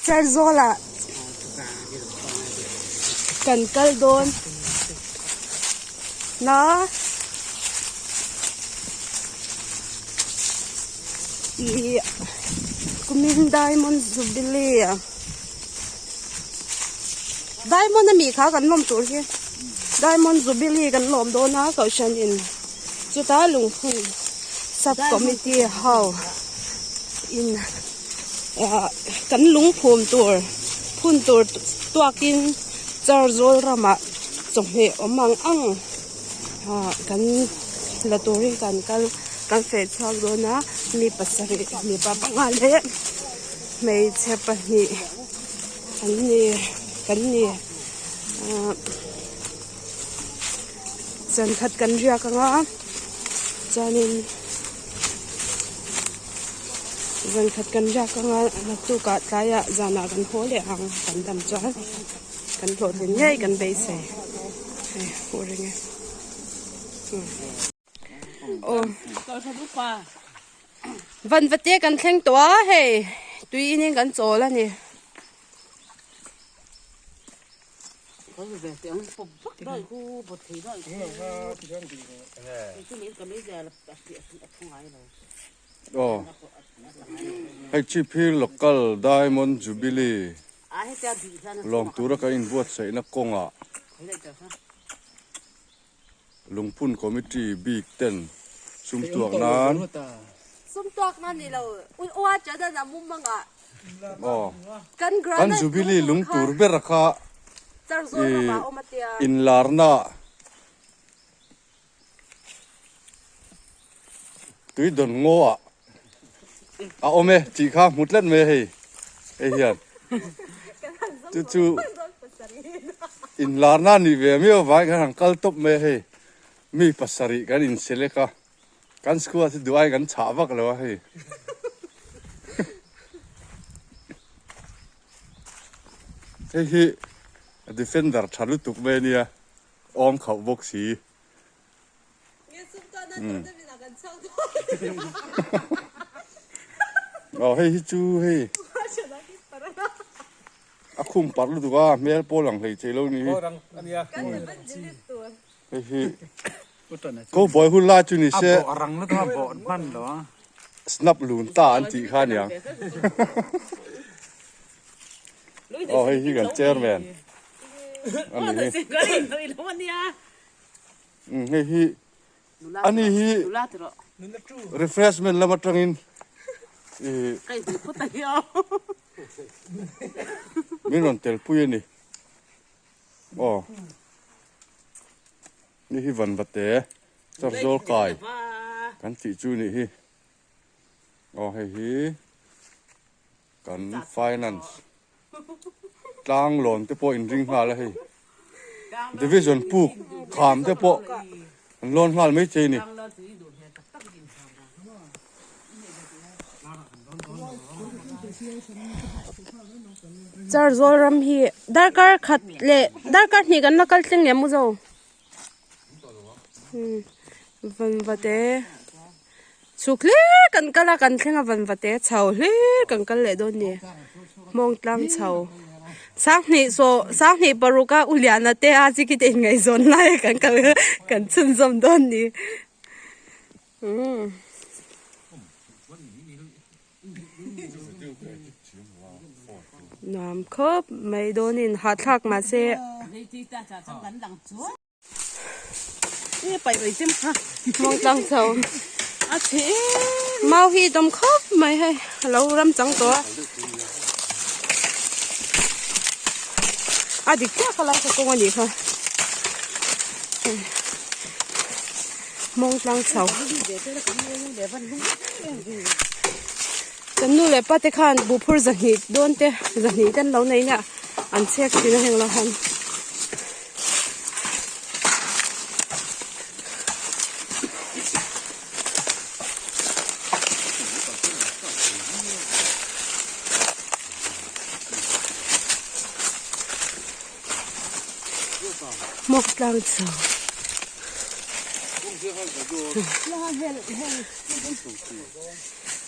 Cherzawl-ah kan kal dawn na ih kumin Diamond Jubilee a Diamond ami kha kan lawm tur hi Diamond Jubilee kan lawm dawn a kohhran in chuta lungphun sub committee ho in ah kan lungphum tur phun tur tuakin char zawl ramah chawhmeh awm ang ang ah kan la turin kan kal kan feh chhuak dawn a mi pasarih mipa panga leh hmeichhe pahnih an ni kan ni ah zan khat kan riak ang a chuanin zan khat kan riak ang a naktukah tlaiah zanah kan haw leh ang kan dam chuan kan hlawhtlin ngei kan beisei hei hmuh reng e. Aw vanvate kan thleng tawh a hei tui in kan chawl a ni. Aw hei chip hi local diamond jubilee lawm tura kan inbuatsaihna kawngah Lungphun committee bik ten sum tuak nan. Sum tuak nan ni lo ua chadan a mum anga. Aw. Kan Jubilee lung tur ber kha i inlarna tui dawn ngaw ah a awm e tih kha hmu tlat mai a hei hei hian chu chu inlarna a nih ve miau avangin kan han kal tawp mai a hei mi pasarih kan in select a kan school ah chu duh aiin kan chhah vak lo a hei hei hi defender tha lutuk mai a nia awm khauh bawk si. Aw hei hi chu hei a khum parh lutuk a hmel pawl ang hlei thei lo ni hi hei hi cowboy hun lai chu ni se snap lun ta an tih kha aniang aw hei hi kan chairman ani hi. Hei hi ani hi refreshment lam atangin ih min rawn tel pui a ni aw ni hi vanvate chawrzawl kai kan tih chu nih hi aw hei hi kan finance tlang lawn te pawh in ring nghal a hei division puk kham te pawh an lawn nghal mai thei a ni. Char zawl ram hi darkar khat leh darkar hnih kan la kal thleng leh maw zo vanvate. Chhuk hlir kan kal a kan thleng a vanvate chho hlir kan kal leh dawn ni hmawng tlang chho sanghnih saw sanghnih paruk a u liana te a chi khi te inngaihzawn lai a kan kal kan chhunzawm dawn ni umm. Nuam khawp mai dawnin hahthlak mahse. Mawngtlang chho mau hi dawm khawp mai hei a lo ram chang tawh a a dik chiah kha lai kha kawng a nih kha mawngtlang chho kan nu leh pa te khan buhphur zahnih dawn te zahnih te an lo nei nia an chhek thin a heng lo han. Hmawk tlang chho.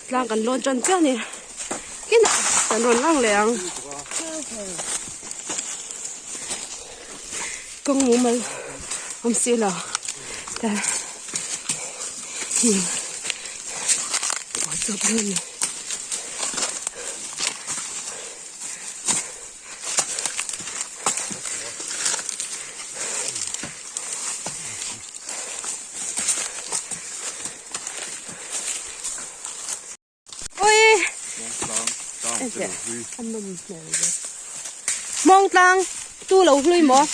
Tlang kan lawn tan chiah a ni. Kinah kan rawn lang leh ang. Kawng mumal awm si lo ta hnim pawl chawp ang a ni. Hmawngtlang tu lo hlui maw?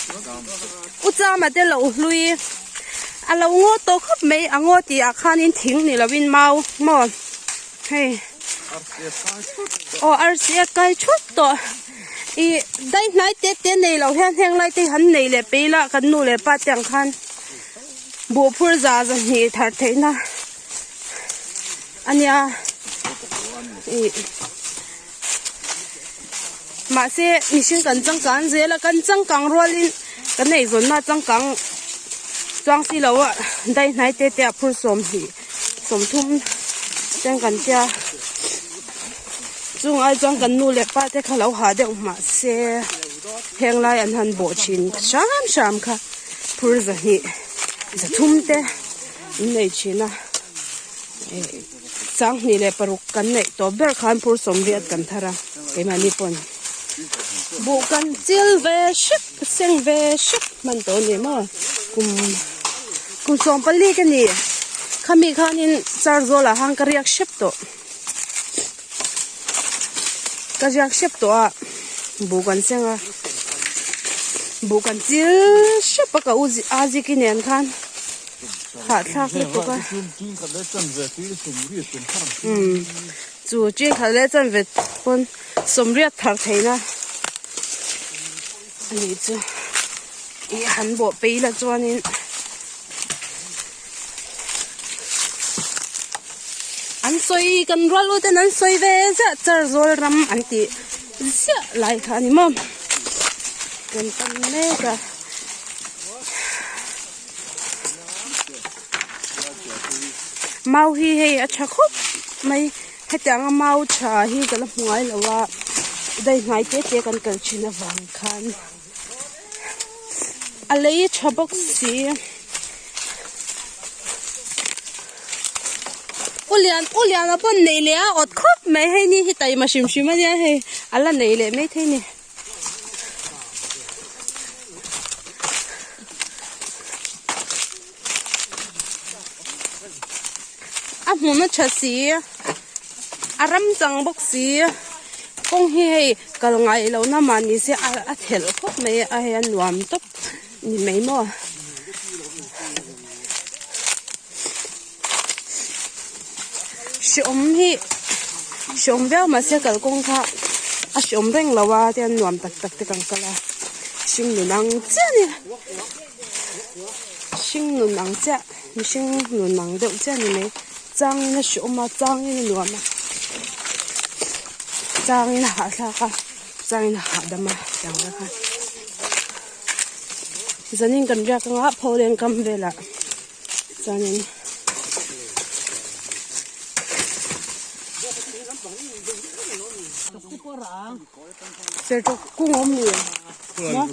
U Chama te lo hlui a lo ngaw tawh khawp mai a ngaw tih ah khanin thing ni lovin mau maw hei aw arsi a kai thut tawh ih dai hnai te te nei lo hian heng lai te hi han nei leh pei la kan nu leh pa te ang khan buh phur za zahnih thar theihna. Ania ih mahse mihring kan changkang zel a kan changkang rualin kan eizawnna changkang chuang si lo a dai hnai te te ah phur sawmhnih sawmthum ten kan tia chung ai chuan kan nu leh pa te kha lo hah deuh mahse heng lai an han bawh thin hram hram kha phur zahnih zathum te. In nei thin a eh sanghnih leh paruk kan neih tawp ber khan phur sawmriat kan thar a keimahni pawn buh kan chil ve hrep seng ve hrep hman tawh a ni maw kum kum sawm pali ka ni khami khanin char zawlah khan ka riak hrep tawh ka riak hrep tawh a buh kan seng a buh kan chil hrep a ka u a ziki nen khan. Hahthlak lutuk a. Umm chu chin khat leh chanve pawn sawmriat thar theihna a nih chu ih han bawh pei la chuanin an sawi kan rual u ten an sawi ve ziah char zawl ram an tih ziah lai kha a ni maw kan pan mek a. Mau hi hei a tha khawp mai hetianga mau tha hi ka la hmu ngai lo a dai hnai te te kan kal thin avang khan a lei tha bawk si u lian u lian a pawn neih leh a awt khawp mai hei ni hi taima hrim hrim ania hei a la nei leh maithei a ni. A hmun a tha si a ram chang bawk si kawng hi hei kal ngai loh na mah ni se a thelh khawp mai a hei a nuam tawp ni mai maw. Hreawm hi hreawm viau mahse kalkawng kha a hreawm reng lo a tian nuam tak tak te kan kal a hring nun ang chiah a ni hring nun ang chiah mihring nun ang deuh chiah a ni mai changin a hreawm a changin a nuam a changin a hahthlak a changin a hahdam a tiang vel khan zanin kan riak anga pholeng kam velah. Chuanin sertawk kung awm ni maw.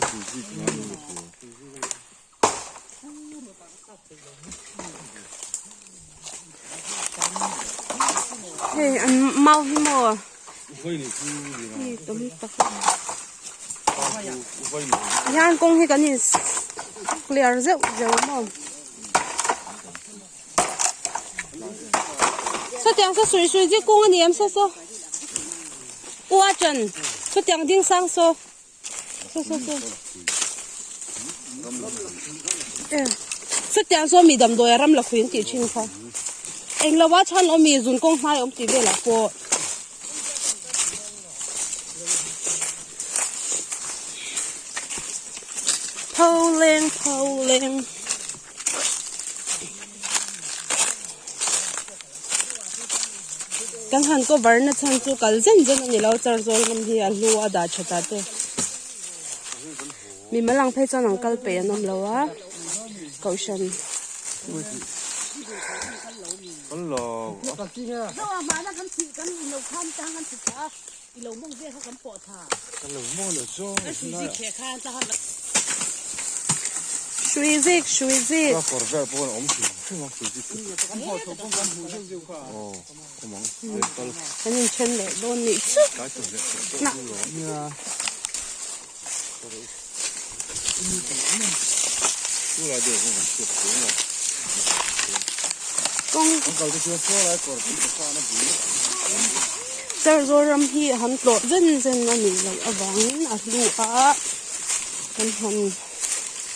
Hei an mau hi maw hi tam tak hian kawng hi kan in clear zeuh zeuh maw. Sawtiang saw sui sui zia kung a ni em saw saw u a chan sawtiang ding sang saw saw saw saw sawtiang saw mi damdawi a ram la khui an tih thin kha eng lo a chhan awm mi zun kawng hnai awm tih velah pawh. Pholeng pholeng. Kan han cover na chhan chu kal zen zen a ni lo char zawl ngam hi a hlu a dah tha ta te. Mi mal ang phei chuan an kal peih an awm lo a kohhran. Hrui zik hrui zik. Kan inthen leh dawn nih chu. Char ram hi a han tlawh zen zen a nih loh avangin a hlu a kan han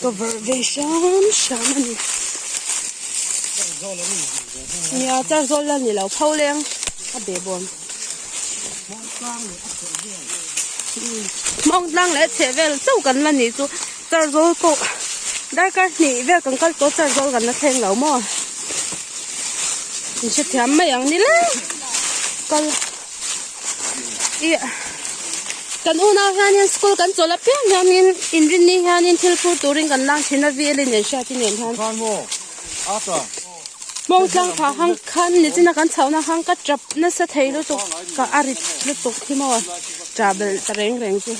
cover ve hram hram a ni. Nia char zawl la ni lo pho leng a behbawm. Hmawng tlang leh chheh vel chauh kan la nih chu char zawl pawh darkar hnih vel kan kal tawh char zawl kan la thleng lo maw in hrethiam mai ang ni le kal ih kan unau hianin school kan chawlh apiang hianin inrinni hianin thil phur turin kan lang thin a vel in hriat in hian. Hmawng tlang phah hang khan nichina kan chhohna hang ka tap nasa thei lutuk ka a rit lutuk hi maw tah belh ta reng reng chu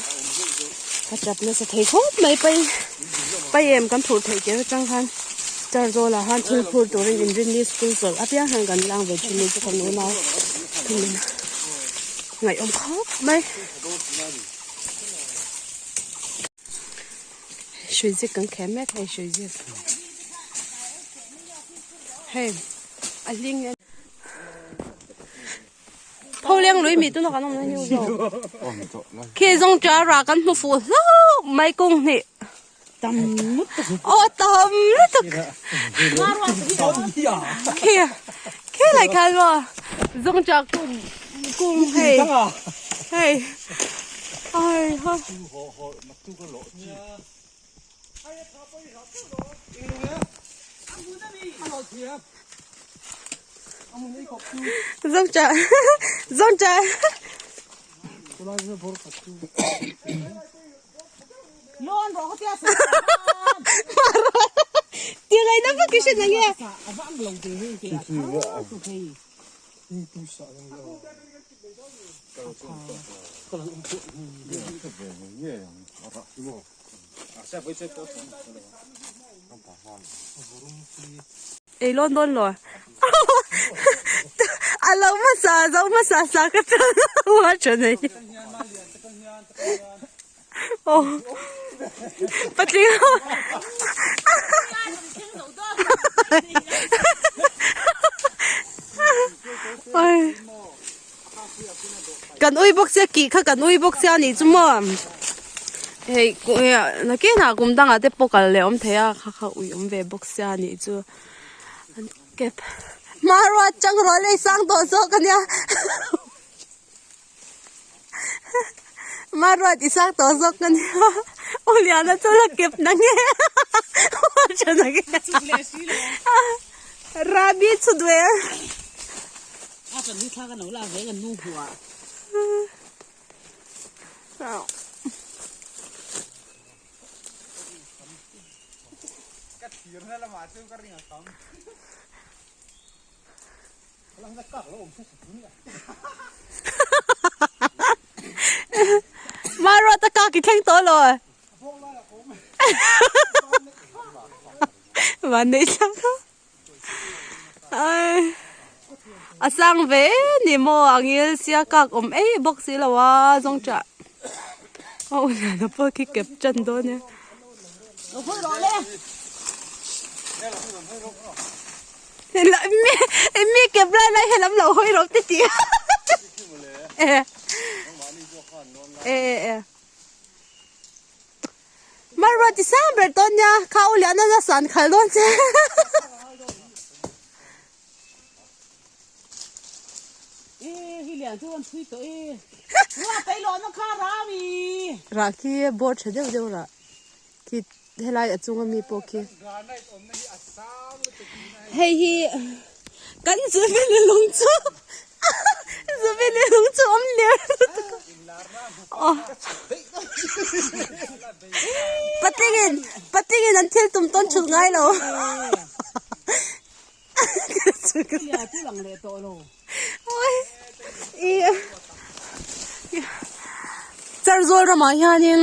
ka tap nasa thei khawp mai pai pai em kan phurh theih tir atang khan char zawlah khan thil phur turin inrinni school chawlh apiang hian kan lang ve thin a ni chu kan unau ngaihawm khawp mai. Hrui zik kan khem mek hei hrui zik hei a hling en pho leng lui mi tuna kan awm na hiu zo khi zawng cha ra kan hmu fuh hlauh mai kung hnih tam lutuk aw tam lutuk khi khi lai khan maw zawng cha kung kung hei hei ai ha. Zawng cha zawng cha Tiếng ấy nó vẫn cái chuyện này nghe. Ei lawn dawn lo a lo hmasa zo hmasa sa ka chuan a tha nei aw patling Kan ui bawk sia kih kha kan ui bawk sia anih chu maw hei nakinah kum dangah te pawh kal leh awm thei a kha kha ui awm ve bawk sia anih chu an kep hmarua chang rual ei sang tawh zawk ania hmarua ti sang tawh zawk ania aw liana chu la kep na nge rabi chu duel. A kan hi thla kan lo lak ve kan nu hmuh ah. Ka thir na lamah chu ka ring a tam. Maruat a kak i thleng tawh lo. Van nei thlak. Ai a sang ve ni maw a ngil sia kak awm ei bawk si lo a zawng tah a u lian a pawh khi kep tan dawn nia. Mi kep lai lai helam lo hawi rawh te ti e e e. Marwa ti sang ber dawn nia kha u lian a san khal dawn che. Rah khi bawr tha deuh deuh rah khi helai a chunga mi pawh khi. Hei hi kan zuvili lung chu zuvili lung chu awm ler lutuk a. Patlingin patlingin an thil tum tawn thut ngai lo. Aizawl ramah hianin.